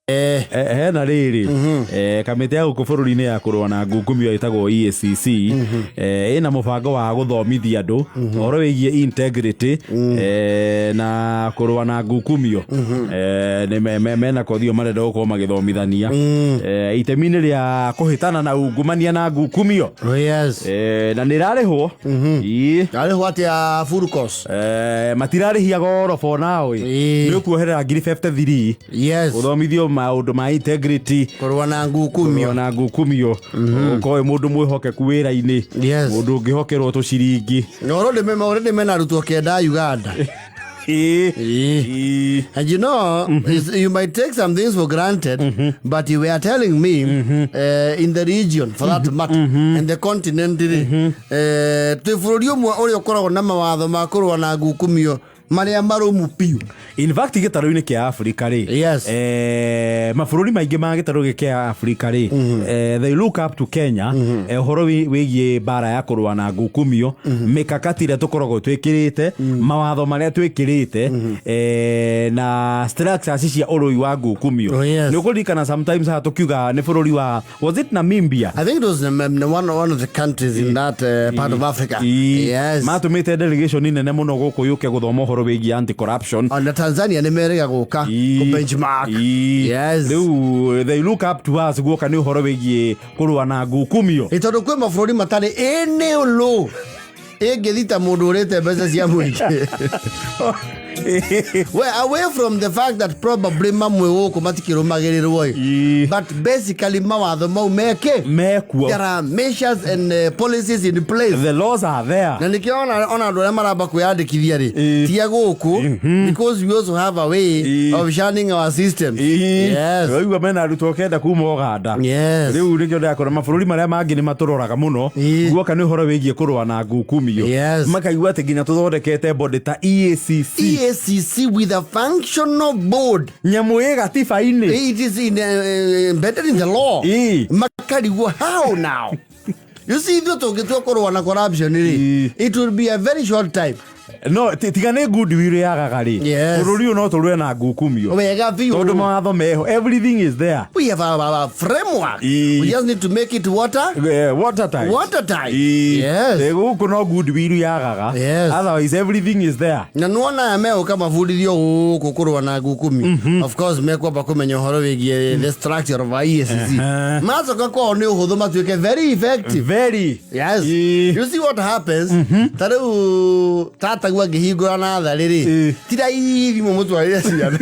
Hena rĩrĩ, kamĩtĩ ya gũkũ bũrũri-inĩ ya kũrũa na ngungumio ĩtagwo EACC, ĩna mũbango wa gũthomithia andũ ũhoro wĩgiĩ integrity na kũrũa na ngukumio. Nĩ mena kothi ĩyo marenda gũkorwo magĩthomithania itemi-inĩ rĩa kũhĩtana na ungumania na ngukumio. Oh, yes. Na nĩ ĩrarĩhwo. Ĩĩ. Arĩhwo atĩa full course? Matirarĩhia goro for now ĩ. Nĩ ũkuoherera ngiri 53 ũthomithio maũndũ ma integrity, kũrũa na ngukumio. Kũrũa na ngukumio, ũkorwo wĩ mũndũ mwĩhokeku wĩra-inĩ, mũndũ ũngĩhokerwo tũciringi. Already mena arutwo 9 a Uganda. And you might take some things for granted, but you were telling me in the region, for that matter, and the continent, twĩ bũrũri ũmwe ũrĩa ũkoragwo na mawatho ma kũrũa na ngukumio marĩa marũmu biũ. In fact, gĩtarũ-inĩ kĩa Africa rĩ, mabũrũri maingĩ ma gĩtarũ gĩkĩ kĩa Africa rĩ, they look up to Kenya, ũhoro wĩgiĩ mbara ya kũrũa na ngukumio, mĩkakati ĩrĩa tũkoragwo twĩkĩrĩte, mawatho marĩa twĩkĩrĩte, na structures cia ũrũi wa ngukumio. Oh, yes. Nĩ ũkũririkana sometimes haha tũkiuga nĩ bũrũri wa, was it Namibia? I think it was one of the countries in that part of Africa. Yes. Matũmĩte delegation nene mũno gũkũ yũke gũthoma ũhoro wĩgiĩ anti corruption. Ona Tanzania nĩ merĩga gũka kũ benchmark. Rĩu they look up to us guoka nĩ ũhoro wĩgiĩ kũrũa na ngukumio. Ĩ tondũ kwĩ mabũrũri matarĩ any law ĩngĩthita mũndũ ũrĩte mbeca cia mũingĩ. Well, away from the fact that probably mamwe gũkũ matikĩrũmagĩrĩrwo ĩ. But basically mawatho mau meke. Mekuo. There are measures and policies in place. The laws are there. Na nĩkĩo ona andũ arĩa maramba kwĩyandĩkithia rĩ, tia gũkũ, because we also have a way of shunning our systems. Waigua mena arutwo 9 kuma Ũganda. Rĩu nĩkĩo ndĩrakora mabũrũri marĩa mangĩ nĩ matũroraga mũno guoka nĩ ũhoro wĩgiĩ kũrũa na ngukumio. Makaigua atĩ nginya tũthondekete body ta EACC. EACC with a functional board. Nyamũ ĩ gatiba-inĩ. It is embedded in the law. Makarigwo how now? You see, ithuĩ tũngĩtua kũrũa na corruption rĩ, it will be a very short time. No tiga nĩ goodwill yagaga rĩ, bũrũri ũyũ no tũrũe na ngukumio. Wega biũ. Tondũ mawatho meho, everything is there. We have a framework. We just need to make it water. Water tight. Water tight. Gũkũ no goodwill yagaga. Otherwise everything is there. Na nĩwona aya megũka mabundithio gũkũ kũrũa na ngukumio. Of course mekwamba kũmenya ũhoro wĩgiĩ the structure of EACC. Macoka kwao nĩ ũhũthũ matuĩke very effective. Very. Yes. You see what happens? Ta rĩu tataguo angĩhingũra natharĩ rĩ, ti raithi mũmũtwarĩre ciana.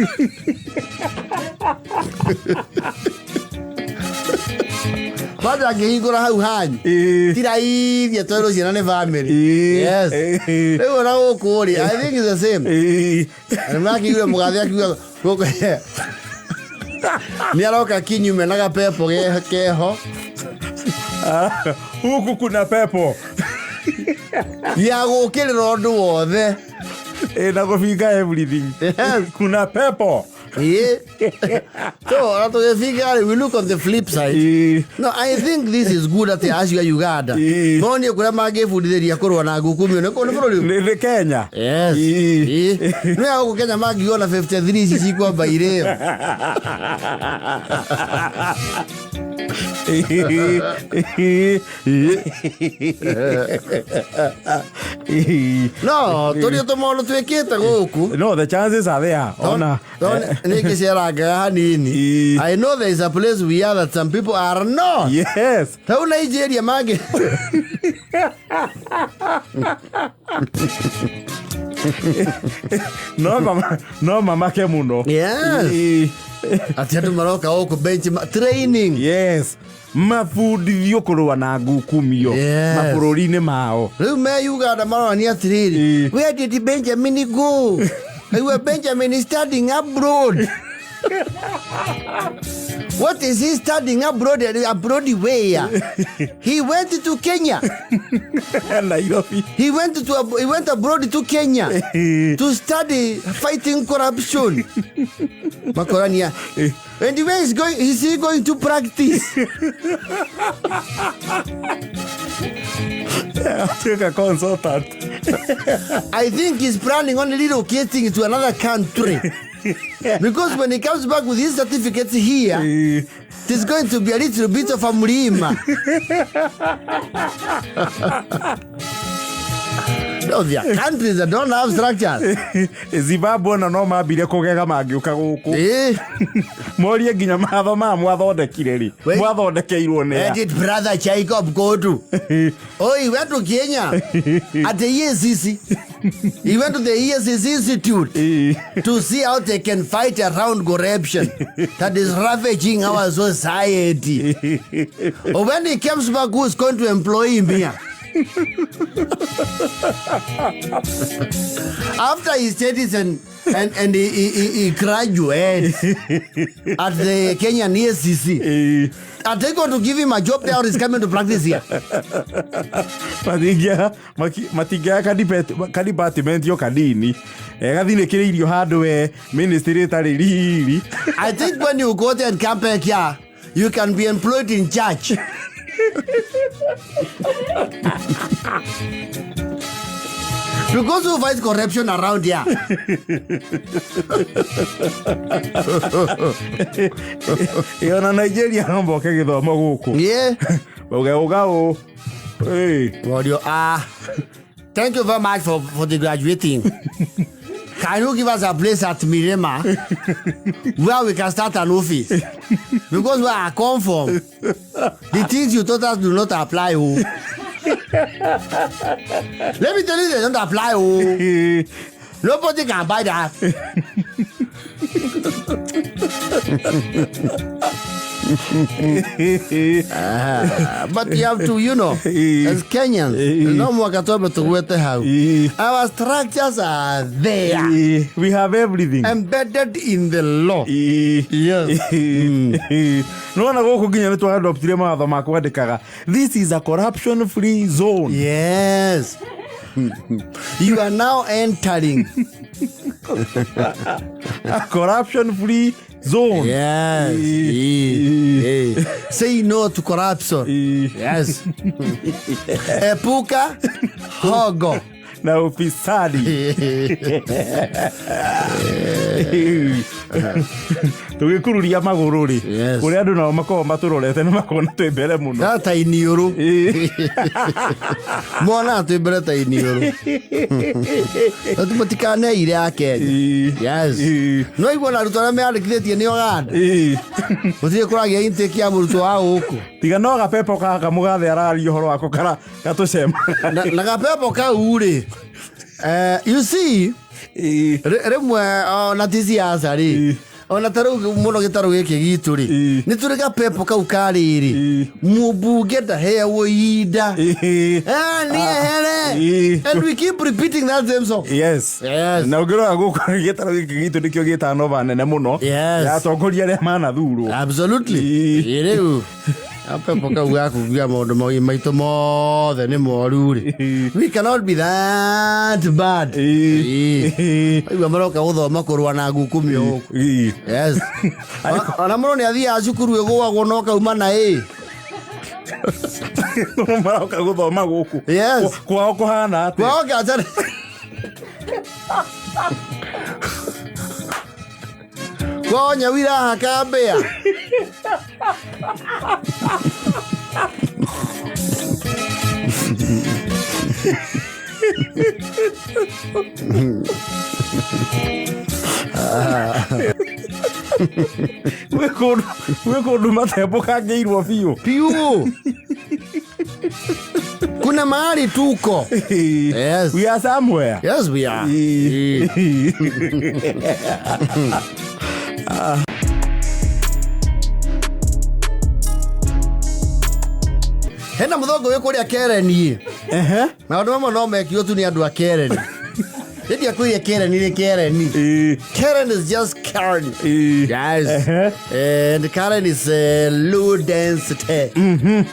Kwanza angĩhingũra hau hanyu, ti raithi atwarĩrwo ciana nĩ family. Yes. Rĩu ona gũkũ rĩ, I think it's the same. Na nĩmakĩiguire mũgathe akiuga gũkũ nĩ aroka kinyume na gapepo keho. Huku kuna pepo ya gũkĩrĩra ũndũ wothe. Na kũbinga everything. Kuna pepo. So ona tũgĩbinga rĩ, we look on the flip side. No, I think this is good atĩ acio a Uganda no niĩ kũrĩa mangĩbundithĩria kũrũa na ngukumio nĩ kũ nĩ bũrũri Nĩ Kenya. Yes. Nĩ ya gũkũ Kenya mangiona 53 ici cikwamba irĩo. No tũrĩ tũmaũndũ twĩkĩte gũkũ. No, the chances are there. Ona Nĩ ngĩcerangaga hanini. I know there is a place we are that some people are not. Tau Nigeria mangĩ No mama, no mamake mũno. Atĩ andũ maroka gũkũ bench training. Yes, mabundithio kũrũa na ngukumio mabũrũri-inĩ mao. Rĩu me Uganda maronania atĩrĩrĩ, where did Benjamin go? Aigua Benjamin is studying abroad. What is he studying abroad? Abroad where? He went to Kenya. Nairobi. He went abroad to Kenya to study fighting corruption. Makorania. And where is going? Is he going to practice? Atuĩka consultant. I think he's planning on relocating to another country. Because when he comes back with his certificates here, it is going to be a little bit of a mlima. No, there are countries that don't have structures. Zimbabwe ona no mambire kũgega mangĩũka gũkũ. Morie nginya matho maya mwathondekire rĩ, mwathondekeirwo nĩ Where a? did brother Jacob go to? Oh, he went to Kenya at the EACC. He went to the EACC Institute to see how they can fight around corruption that is ravaging our society. Or when he comes back, who is going to employ him here? After he studies and he graduates at the Kenyan EACC, are they going to give him a job there or is coming to practice here? Matingĩaga ka department o kanini, gathinĩkĩrĩirio handũ we ministry ĩtarĩ riri. I think when you go there and come back here, you can be employed in church. Because who fights corruption around here? Ona Nigeria no moke gĩthomo gũkũ. Bauge ũga ũ. Well, you are. Thank you very much for the graduating. Can you give us a place at Mirema where we can start an office? Because where I come from, the things you taught us do not apply. Oh. Let me tell you, they don't apply. Oh. Nobody can buy that. But you have to, you know, as Kenyans, no more to hau. Our structures are there. We have everything embedded in the law. Yes. Nona gũkũ nginya nĩ twaadoptire mawatho ma kwandĩkaga this is a corruption free zone. Yes. You are now entering A corruption free zone. Yes. Say no to corruption. Yes. Epuka hogo na ufisadi. Tũgĩkururia magũrũ rĩ, kũrĩa andũ nao makoragwo matũrorete nĩ makona twĩ mbere mũno. Ta iniũrũ. Mona twĩ mbere ta iniũrũ. Mũtikaneire a Kenya. Yes. No igua na arutwo arĩa meyandĩkithĩtie nĩ Uganda. Gũtirĩ kũragĩa intake ya mũrutwo wa gũkũ. Tiga no gapepo gaka mũgathe araria ũhoro wako kara gatũcema. Na gapepo kau rĩ, you see, rĩmwe ona ti siasa rĩ, ona ta rĩu mũno gĩtarũ gĩkĩ gitũ rĩ, nĩ tũrĩ gapepo kau ka rĩrĩ, mũmbunge ndaheagwo ihinda. Niehere. And we keep repeating that same song. Yes. Yes. Na ũngĩrora gũkũ gĩtarũ gĩkĩ gitũ nĩkĩo gĩtaga nova nene mũno. Yes. Ya atongoria arĩa manathurwo. Absolutely. Rĩu gapepo kau gakugia maũndũ maitũ mothe nĩ moru rĩ. We cannot be that bad. Aigua maroka gũthoma kũrũa na ngukumio gũkũ. Yes. Ona mũndũ nĩ athiaga cukuru ĩgũagwo no kauma na ĩ. Maroka gũthoma gũkũ. Yes. Kwao kũhana atĩa? Kwao gacara. Kwao nyau irahaka mbĩa. Gwĩ kũndũ matembũkangĩirwo biũ. Piũ. Kuna mahali tuko. Yes. We are somewhere. Yes, we are. Hena mũthongo wĩ kũrĩa Kereni. Maũndũ mamwe no mekirwo tu nĩ andũ a Kereni. Hĩndĩ akwĩire Kereni nĩ Kereni. Karen is just Karen. Yes. And Karen is low density.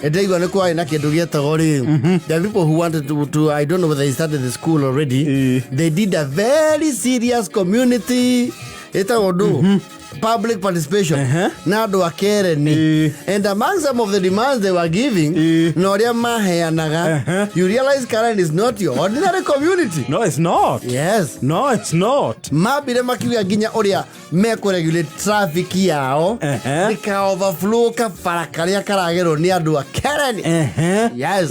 Ndaigua nĩ kwarĩ na kĩndũ gĩetagwo rĩ. The people who wanted to, I don't know whether they started the school already. They did a very serious community Ĩtagwo ndũ public participation na andũ a Kereni. And among some of the demands they were giving na ũrĩa maheanaga, you realize Karen is not your ordinary community. No, it's not. Yes. No, it's not. Mambire makiuga nginya ũrĩa mekũregulate traffic yao ndĩka overflow kabara karĩa karagerwo nĩ andũ a Karen. Yes.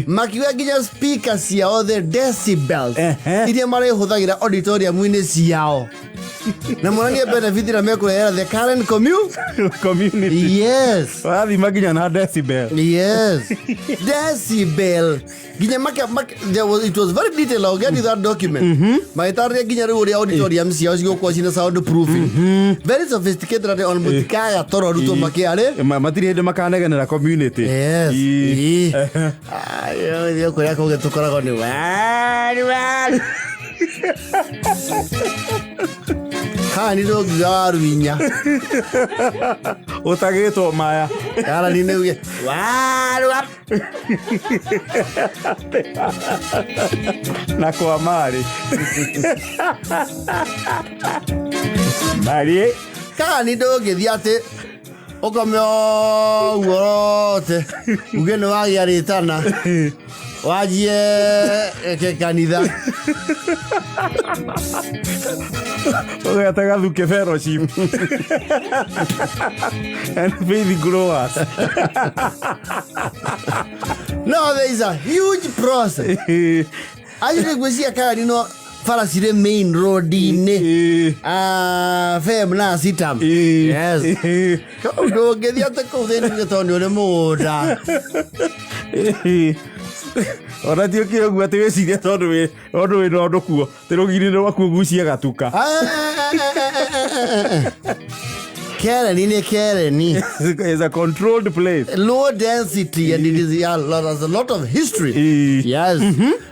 Makiuga nginya speaker ciao, the decibels iria marĩhũthagĩra auditorium-inĩ ciao, na monanie benefit ĩrĩa mekũrehera the current community. Yes. Wathima nginya na decibel. Yes, decibel nginya make there was, it was very detailed. I'll get you that document. Magĩtarĩria nginya rĩu ũrĩa auditorium ciao cigũkorwo cina sound proofing, very sophisticated, atĩ on mũtikaga toro arutwo makĩarĩ. Matirĩ hĩndĩ makanegenera community. Yes. Ii. Ayo, kũrĩa kũngĩ tũkoragwo nĩ waru waru. Haha nĩ ndũngiuga waru inya. Ũtagĩtwo maya. Kana nĩ uge waru wa- Na kwa marĩ marĩ. Kana nĩ ndũngĩthiĩ atĩ ũkome ũguo rote uge nĩ wagĩa rĩtana wanjie kanitha. Ũgeta Gathuke Fellowship and Faith Growers. No, there is a huge process. Actually, ngwĩciria kana no bara cirĩ main road-inĩ. Ah, fem na sitam. Yes. Kau ndũngĩthiĩ atĩ kũu thĩinĩ uge tondũ nĩ ũrĩ mũgũnda. Ona ti ũkĩrĩ ũguo atĩ wĩcirie tondũ wĩ na ũndũ kuo tĩ rũgiri rwaku ũgucie gatuka. Kereni nĩ Kereni. Is a controlled place. Low density, and it is, yeah, there's a lot of history. Yes.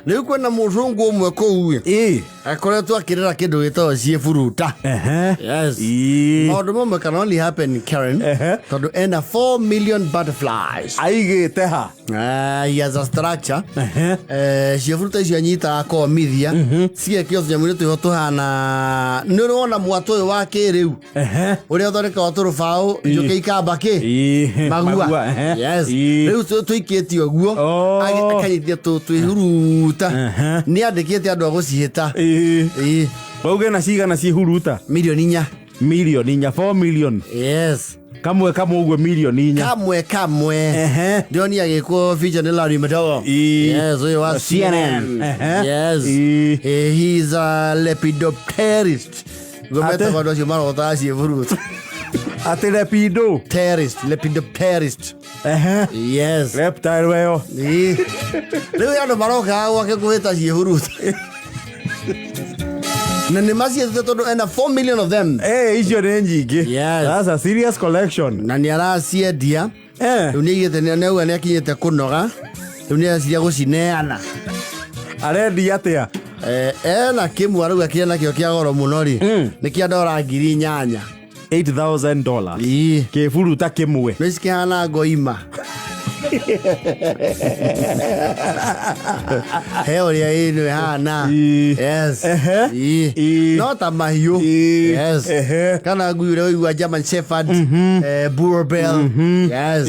Rĩu kwĩna mũcũngũ ũmwe kũu akoretwo akĩrera kĩndũ gĩtagwo ciĩburuta. Yes. Maũndũ mamwe can only happen in Karen, tondũ ena 4 million butterflies. Aigĩte ha? Ah, he has a structure. Ciĩburuta icio anyitaga akomithia cigekio tũnyamũ-inĩ twĩho tũhana nĩ ũrĩ wona mwatũ ũyũ wa kĩrĩu ũrĩa ũthondekaga tũrũbaũ njũkĩ ikamba kĩ magua. Yes. Rĩu tũikĩtio ũguo. Akanyitithia twĩhuruta. Nĩ andĩkĩte andũ a gũcihĩta. Ĩĩ. Wauge na cigana ciĩhuruta? Milioni 4. Milioni 4, 4 million? Yes. Kamwe kamwe ũguo milioni 4? Kamwe kamwe. Ndĩronia agĩkwo feature nĩ Larry Madowo. Yes, ũyũ wa CNN. Yes. He's a lepidopterist. Guo Ate? metagwo andũ acio marogotaga ciĩburuta. Atĩ lepido? Terist, lepidopterist. Yes. Reptile weyo. Ĩĩ. Rĩu andũ marokaga gwake kũhĩta ciĩhuruta na nĩ maciĩtĩte tondũ ena 4 million of them. Eh, icio nĩ nyingĩ. Yes. That's a serious collection. Na nĩ araciendia. Rĩu nĩ aigĩte nĩ auga nĩ akinyĩte kũnoga, rĩu nĩ areciria gũcineana. Arendia atĩa? Ena kĩmwe arauga kĩrĩa nakĩo kĩa goro mũno rĩ, nĩ kĩa ndora 8,000. $8000? Ĩĩ. Kĩburuta kĩmwe? Nĩ cikĩhana ngoima he ũrĩa ĩno ĩhana. Yes. Ĩĩ. No ta mahiũ. Yes. Kana ngui ũrĩa ũigua German Shepherd, Boerboel. Yes.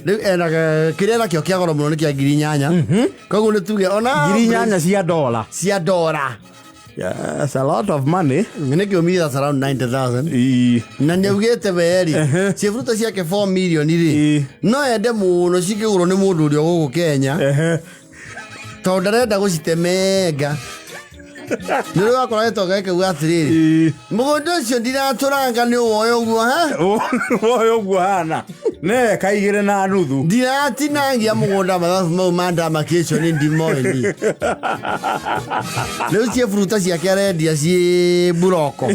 Rĩu ena kĩrĩa nakĩo kĩa goro mũno nĩ kĩa 8,000, koguo nĩ tuge ona 8,000 cia ndora? Cia ndora. Yes, a lot of money. Nĩ kĩũmithia, that's around 90,000. Na nĩ augĩte weri ciĩburuta ciake 4 million rĩ, no ende mũno cikĩgũrwo nĩ mũndũ ũrĩa gũkũ Kenya, tondũ ndarenda gũcitemenga. Nĩ ũrĩ wakora gĩtonga gĩkauga atĩrĩrĩ, mũgũnda ũcio ndiratũranga, nĩ ũwoe ũguo ha. Woe ũguo hana ne kaigĩre na nuthu. Ndiratinangia mũgũnda, mathabu mau ma ndamakĩcio nĩ ndimoeni. Rĩu ciĩburuta ciake arendia ciĩ mburoko.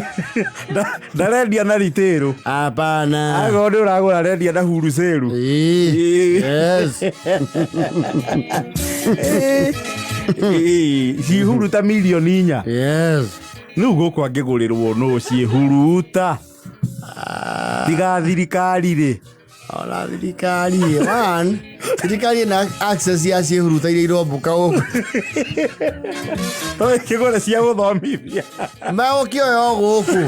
Ndarendia na ritĩrũ? Hapana. Agorwo nĩ ũragũra arendia na hurucĩru. Ĩĩ. Yes. Ciĩhuruta milioni 4? Yes. Rĩu gũkũ angĩgũrĩrwo nũ ciĩhuruta tiga thirikari rĩ? Ona thirikari one Thirikari ĩna access ya ciĩhuruta iria irombũka gũkũ. To ĩkĩgũre cia gũthomithia. Magũkĩoya o gũkũ.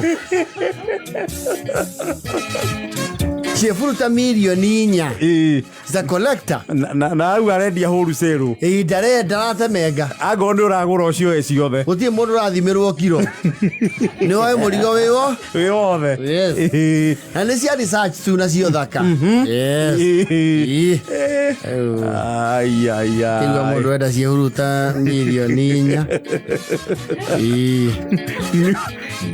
Ciĩburuta mirioni 4. Ĩĩ. Za collector. Na au arendia wholesale. Ĩĩ, ndarenda aratemenga. Angorwo nĩ ũragũra ũcioe ciothe. Gũtirĩ mũndũ ũrathimĩrwo kiro. Nĩ woe mũrigo wĩwo. Wĩ wothe. Yes. Ĩĩ. Na nĩ cia research tu nacio thaka. Yes. Ĩĩ. Ĩĩ. Ai, ai, ai. Kĩigua mũndũ enda ciĩhuruta mirioni 4. Ĩĩ.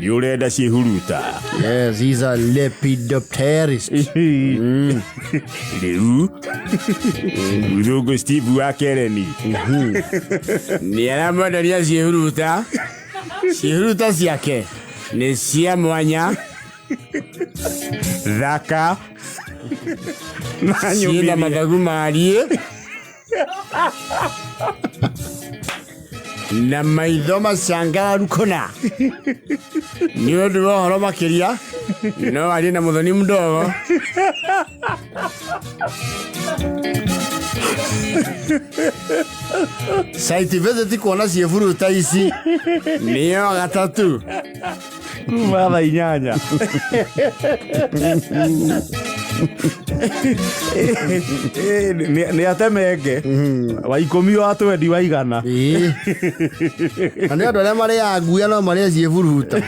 Nĩ ũrenda ciĩhuruta. Yes, he's a lepidopterist. Rĩu mũthũngũ Steve wa Kereni nĩ aramwenderia ciĩhuruta. Ciĩhuruta ciake nĩ cia mwanya. Thaka na Ciĩna nyũmithie. mathagu mariĩ na maitho macangararu kũna. Nĩ ũndũ wa ũhoro makĩria no arie na Mũthoni Mdogo. Site visit kuona ciĩburuta ici nĩyo gatatũ. Kuma thaa 8. Nĩ atemenge wa 10 wa twendi wa igana. Ĩĩ. Na nĩ andũ arĩa marĩaga nguya no marĩe ciĩburuta.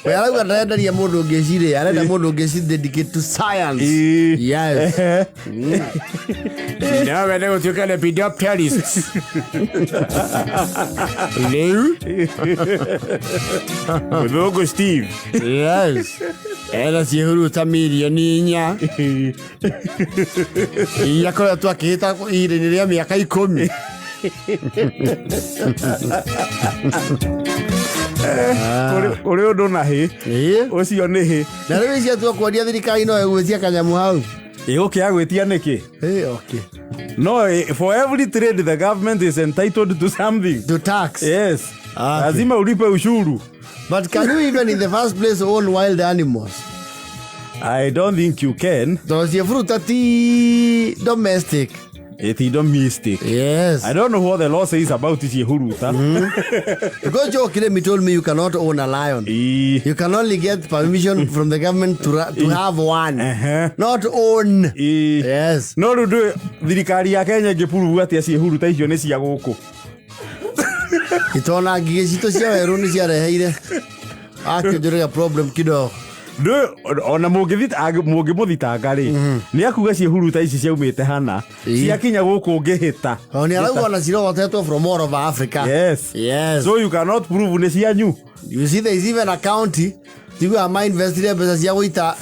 We arauga ndarenderia mũndũ ũngĩcirĩa, arenda mũndũ ũngĩci dedicate to science. Ĩĩ. Yes. No wende gũtuĩka lepidopterist. Rĩu Mũthũngũ Steve. Yes. Ena ciĩhuruta mirioni 4 iria akoretwo akĩhĩta ihinda-inĩ rĩa mĩaka 10. Kũrĩ ũndũ na hĩ. Ĩĩ. Ũcio nĩ hĩ. Na rĩu ici atua kwendia thirikari no ĩgwĩtia kanyamũ hau. Ĩgũkĩaga gwĩtia nĩkĩ? Ĩĩ, okay. No, for every trade the government is entitled to something. To tax. Yes. Okay. Lazima ulipe ushuru. But can you even in the first place own wild animals? I don't think you can. Tondũ ciĩburuta ti domestic. It is domestic. Yes. I don't know what the law says about ciĩhuruta. Because Joe Kiremi told me you cannot own a lion. Ĩĩ. You can only get permission from the government to have one, not own. Ĩĩ. Yes. No rĩu ndũĩ thirikari ya Kenya ĩngĩpuruvu atĩa ciĩhuruta icio nĩ cia gũkũ. Itona ngigĩ citũ cia werũ nĩ ciareheire akĩnjũrĩga problem kidogo. Ndũĩ ona mũngĩmũthitanga rĩ nĩ akuga ciĩhuruta ici ciaumĩte hana Ĩĩ. ciakinya gũkũ ngĩhĩta. O nĩ arauga ona cirogotetwo from all over Africa. Yes. Yes. So you cannot prove nĩ cianyu. You see there is even a county tiguaga mainvestire mbeca cia gũita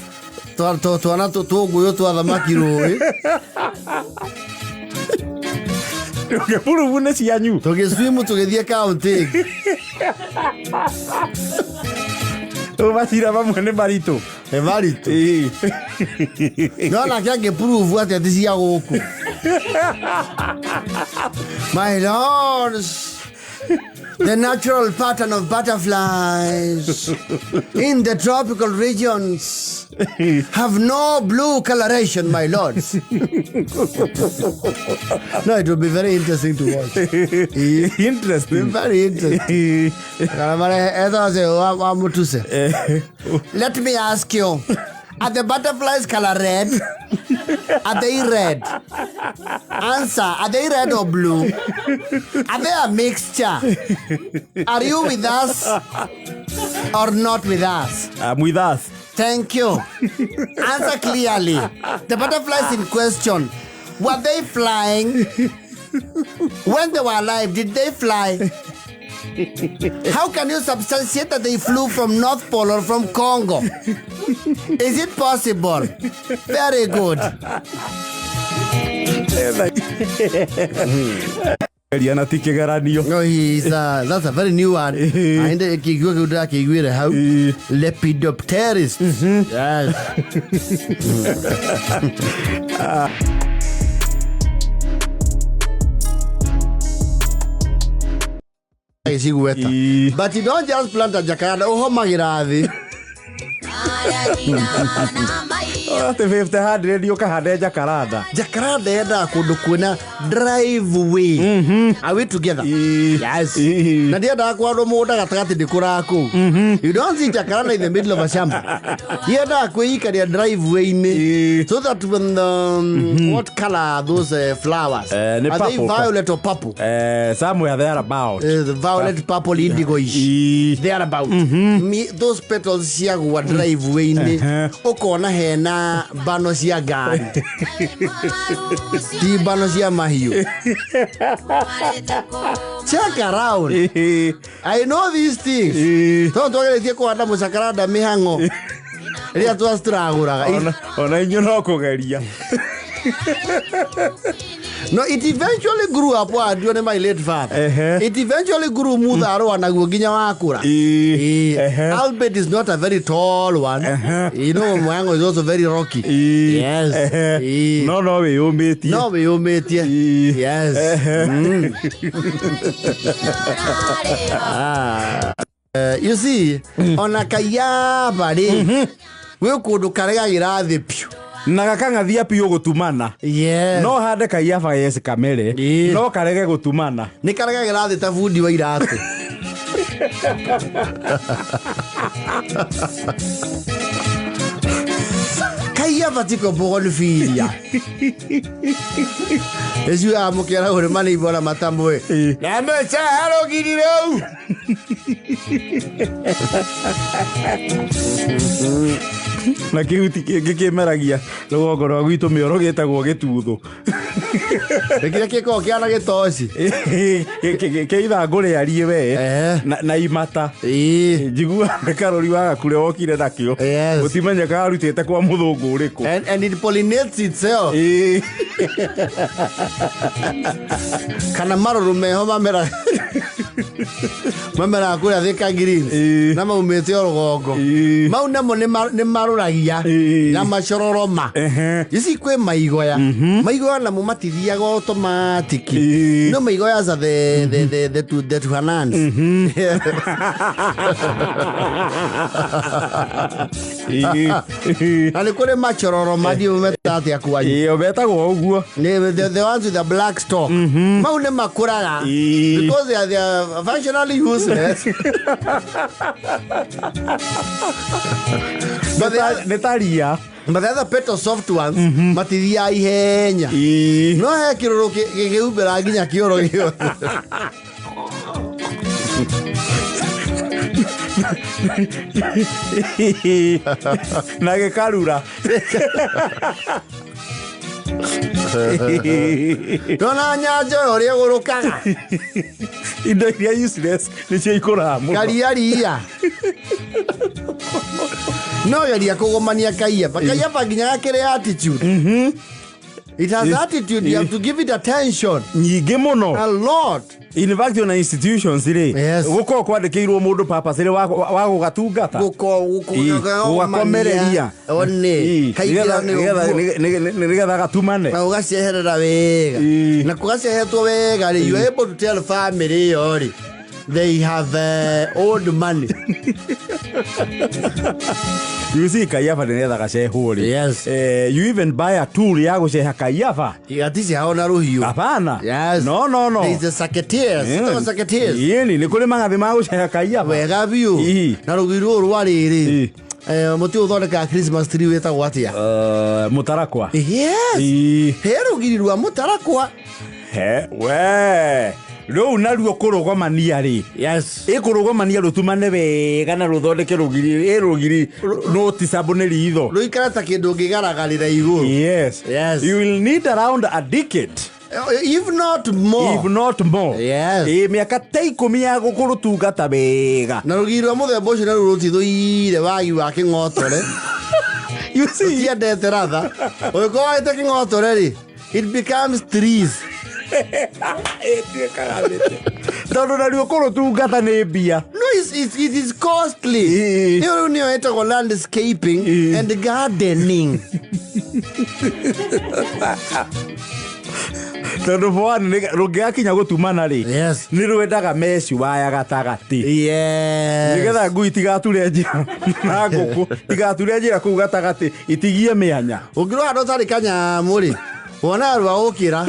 twana tũngũyũ twa thamaki rũĩ. Ndũngĩpuruvu nĩ cianyu. Tũgĩswimu tũgĩthiĩ county ĩngĩ. Rĩu macira mamwe nĩ maritũ. Nĩ maritũ. Ĩĩ. No nake angĩprove atĩ ti cia gũkũ. My lords, the natural pattern of butterflies in the tropical regions have no blue coloration, my lords. No, it will be very interesting to watch. Interesting. Very interesting. Kana mare etha se wa mutuse. Let me ask you, are the butterflies color red? Are they red? Answer, are they red or blue? Are they a mixture? Are you with us or not with us? I'm with us. Thank you. Answer clearly. The butterflies in question, were they flying? When they were alive, did they fly? How can you substantiate that they flew from North Pole or from Congo? Is it possible? Very good. Geria na ti kĩgeranio. No, that's a very new one. Aende kĩiguo kĩu ndĩrakĩiguire hau. Lepidopterist. Yes. Icigueta. But you don't just plant a jacaranda, ũhomagĩra thĩ. Atä 500 ũkahande jacaranda. Jacaranda yendaga kũndũ kwĩna driveway. Are we together? Ĩĩ. Yes. Ĩĩ. Na ndiendaga kũhandwo mũgũnda gatagatĩ ndĩkũraga kũu. You don't see jacaranda in the middle of a shamba. Yendaga kwĩikaria driveway-inĩ. Ĩĩ. So that when the, what color are those flowers? Eh, nĩ Are they purple. violet or purple? Somewhere there about. The violet, purple, indigo-ish. Ĩĩ. Thereabout. Me, those petals ciagwa driveway-inĩ ũkona hena mbano cia ngari, ti mbano cia mahiũ. Check around. Ĩĩ. I know these things. Ĩĩ. Tondũ twageretie kũhanda mũcakaranda mĩhang'o rĩrĩa twacitũragũraga. Ona inyuĩ no kũgeria. No, it eventually grew up wahandirwo nĩ my late father. Ehe. It eventually grew mutharũa naguo nginya wakũra. Ĩĩ. Ĩĩ. Ehe. Albert is not a very tall one. You know, Mwango is also very rocky. Ĩĩ. Yes. Ehe. Ĩĩ. No wĩyũmĩtie. No wĩyũmĩtie. Ĩĩ. Yes. Ehe. You see, ona kayaba rĩ, gwĩ kũndũ karegagĩra thĩ piũ. Na gakang'athia piũ gũtumana. Yes. No hande kaiaba yes kamere. Ĩĩ. No karege gũtumana. Nĩ karegagĩra thĩ ta bundi wa iratũ. Kaiaba tiko bougainvillea. Ĩcio amũkĩra ũrĩma nĩ ibora matamwe. Ĩĩ. Na mĩceha rũgiri rũu. Na kĩhuti kĩngĩ kĩmeragia rũgongo rwa gwitũ mĩoro gĩtagwo gĩtuthũ. Gĩkĩrĩa gĩkoragwo kĩhana gĩtoci. Kĩ ithangũ rĩariĩ we Ehe. na imata. Ĩĩ. Njiguaga karũri wa gakure wokire nakĩo. Yes. Gũtimenyeka arutĩte kwa mũthũngũ ũrĩkũ. And it pollinates itself. Ĩĩ. Kana marũrũ meho mamera mameraga kũrĩa Thika Greens. Ĩĩ. Na maumĩte o rũgongo. Ĩĩ. Mau namo nĩ marũragia Ĩĩ. na macororoma. Ehe. Ici kwĩ maigoya. Maigoya namo matithiaga automatic. Ĩĩ. No maigoya are the two hands. Ĩĩ. Na nĩ kũrĩ macororoma ndiũ meta atĩa kwanyu. Ĩĩ, betagwo ũguo. The ones with the black stalk. Mau nĩ makũraga. Ĩĩ. Because they are functionally useless. But Nĩ ta ria. but the other petal soft ones matithiaga ihenya. Ĩĩ. No he kĩrũrũ gĩkĩhumbĩra nginya kĩoro gĩothe. Na gĩkarura. Ndona nyanja ĩyo ũrĩa ĩgũrũkaga. Indo iria useless nĩcio ikũraga mũno. Karia ria. No geria kũgomania kaiaba. Kaiaba nginya gakĩrĩ attitude. It has attitude. You have to give it attention. Nyingĩ mũno. A lot. In fact, ona institutions rĩ, Yes. gũkorwo kwandĩkĩirwo mũndũ purpose wa gũgatungata. Ĩĩ, gũgakomereria. One. Ĩĩ, Kaingĩra nĩ ũguo. nĩgetha gatumane. Na ũgaceherera wega. Ĩĩ. Na kũgacehetwo wega rĩ, you are able to tell family ĩyo rĩ, they have old money. You see, kaiaba nĩgetha gacehwo rĩ, Yes. You even buy a tool ya gũceha kaiaba. Gaticehawo na rũhiũ. Hapana. Yes. No. There is a secateurs. Yeah. Secateurs. Ĩni nĩ kũrĩ magathĩ ma gũceha kaiaba. Wega biũ. Ĩĩ. Na rũgiri rũrũ rwa rĩrĩ. Ĩĩ. Mũtĩ ũthondekaga Christmas tree wĩtagwo atĩa? Mũtarakwa. Yes. Ĩĩ. He rũgiri rwa mũtarakwa. He we rũu naruo kũrũgomania rĩ, Yes. ĩkũrũgomania rũtumane wega na rũthondeke rũgiri ĩ rũgiri noticeable nĩ ritho. Rũikara ta kĩndũ ũngĩgaragarĩra igũrũ. Yes. Yes. You will need around a decade, If not more. if not more. Yes. Ĩ mĩaka ta 10 ya gũkũrũtungata wega. Na rũgiri rwa mũthemba ũcio naruo rũtithũire wagi wa kĩng'otore. You see. Rũtiendete ratha. Ũngĩkorwo wagĩte kĩng'otore rĩ, it becomes trees. Ĩtuĩkaga mĩtĩ tondũ naruo kũrũtungata nĩ mbia. No, it is costly. Ĩĩ. Ĩyo rĩu nĩyo ĩtagwo landscaping Ĩĩ. and gardening. Tondũ bwana rũngĩgakinya gũtumana rĩ, Yes. nĩ rwendaga meci waya gatagatĩ, Yes. nĩgetha ngui itigature njĩra na ngũkũ tigature njĩra kũu gatagatĩ, itigie mĩanya. Ũngĩrora handũ ũtarĩ kanyamũ rĩ, wonaga rwa ũkĩra.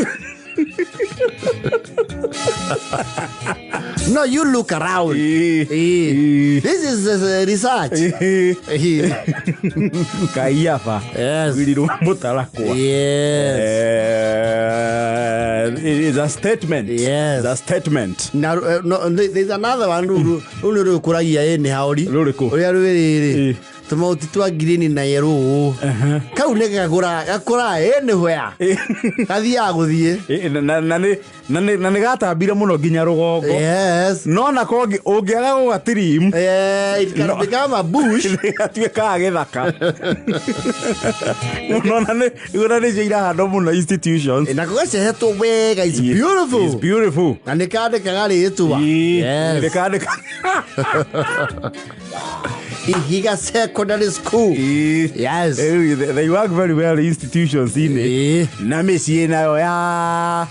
No, you look around. Ĩĩ. Ĩĩ. Ĩĩ. This is research. Ĩĩ. Kaiaba. Yes. Rwiri rwa mũtarakwa. Yes. It is a statement. Yes. It's a statement. Na no, there's another one, rũu rũu nĩ rũkũragia ĩ nĩ haũri. Rũrĩkũ? Ũrĩa rwĩrĩrĩ Ĩĩ. tũmauti twa green na yellow, kau nĩ gakũra gakũra ĩ nĩ where gathiaga gũthiĩ. Na nĩ gatambire mũno nginya rũgongo. Yes. No nako ũngĩaga gũgatirimu, It can No. become a bush. Gatuĩkaga gĩthaka mũno, na nĩ nĩcio irahandwo mũno institutions. Na gacehetwo wega, it's It's beautiful. Beautiful. Na nĩ kandĩkaga rĩtwa. Yes. Nĩkandĩka. Ihiga Secondary School. Yes. They work very well institutions inĩ Ĩĩ. na mĩciĩ nayo ya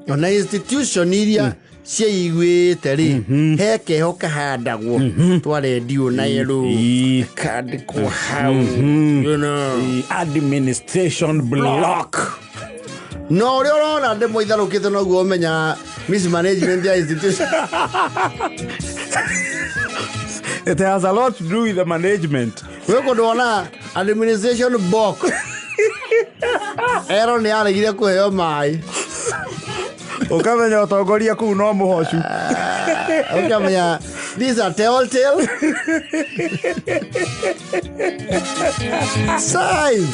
Ona institution iria ciĩiguĩte rĩ, he keho kahandagwo twa rendio na yellow, Ĩĩ. Kandĩkwo hau. Administration block. No ũrĩa ũrona ndĩmwe itharũkĩte, noguo ũmenyaga mismanagement ya institution. It has a lot to do with the management. Gwĩ kũndũ wona administration block ero nĩ yaregire kũheo maĩ. Ũkamenya ũtongoria kũu no mũhocu. Ũkamenya these are telltale signs.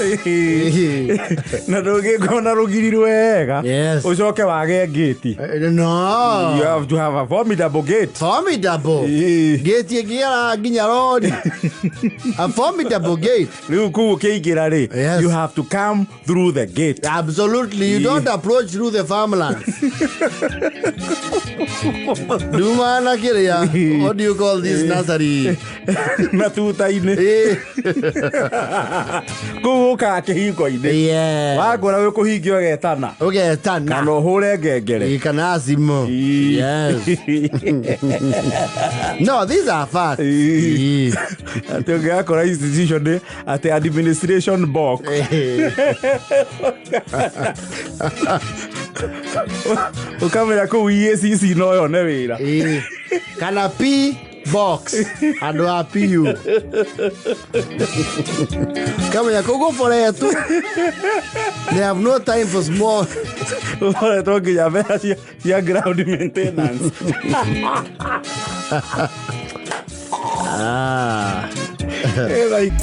Na ndũngĩkorwo na rũgiri rwega Yes. ũcoke wage ngĩti. No. You have to have a formidable gate. Formidable. Ĩĩ. Gate ĩngĩgera nginya rori, a formidable gate. Rĩu kũu ũkĩingĩra rĩ, Yes. you have to come through the gate. Absolutely, you Yeah. don't approach through the farmland. Nduma na kĩrĩa, what do you call this nursery? Na tuta-inĩ. Kũu ũkaga kĩhingo-inĩ. Yeah. Wangora wĩ kũhingia, ũgetana ũgetana kana ũhũre ngengere. Ĩĩ, kana thimũ. Yes. No, these are facts. Ĩĩ. Ĩĩ. Atĩ ũngĩgakora institution nĩ atĩ administration block, ũkamenya kũu EACC no yone wĩra. Ĩĩ. Kana P box handũ ha PU, kamenya kũu gũboretwo, they have no time for small. Ũkoretwo nginya mbeca cia ground maintenance. Ah. Like,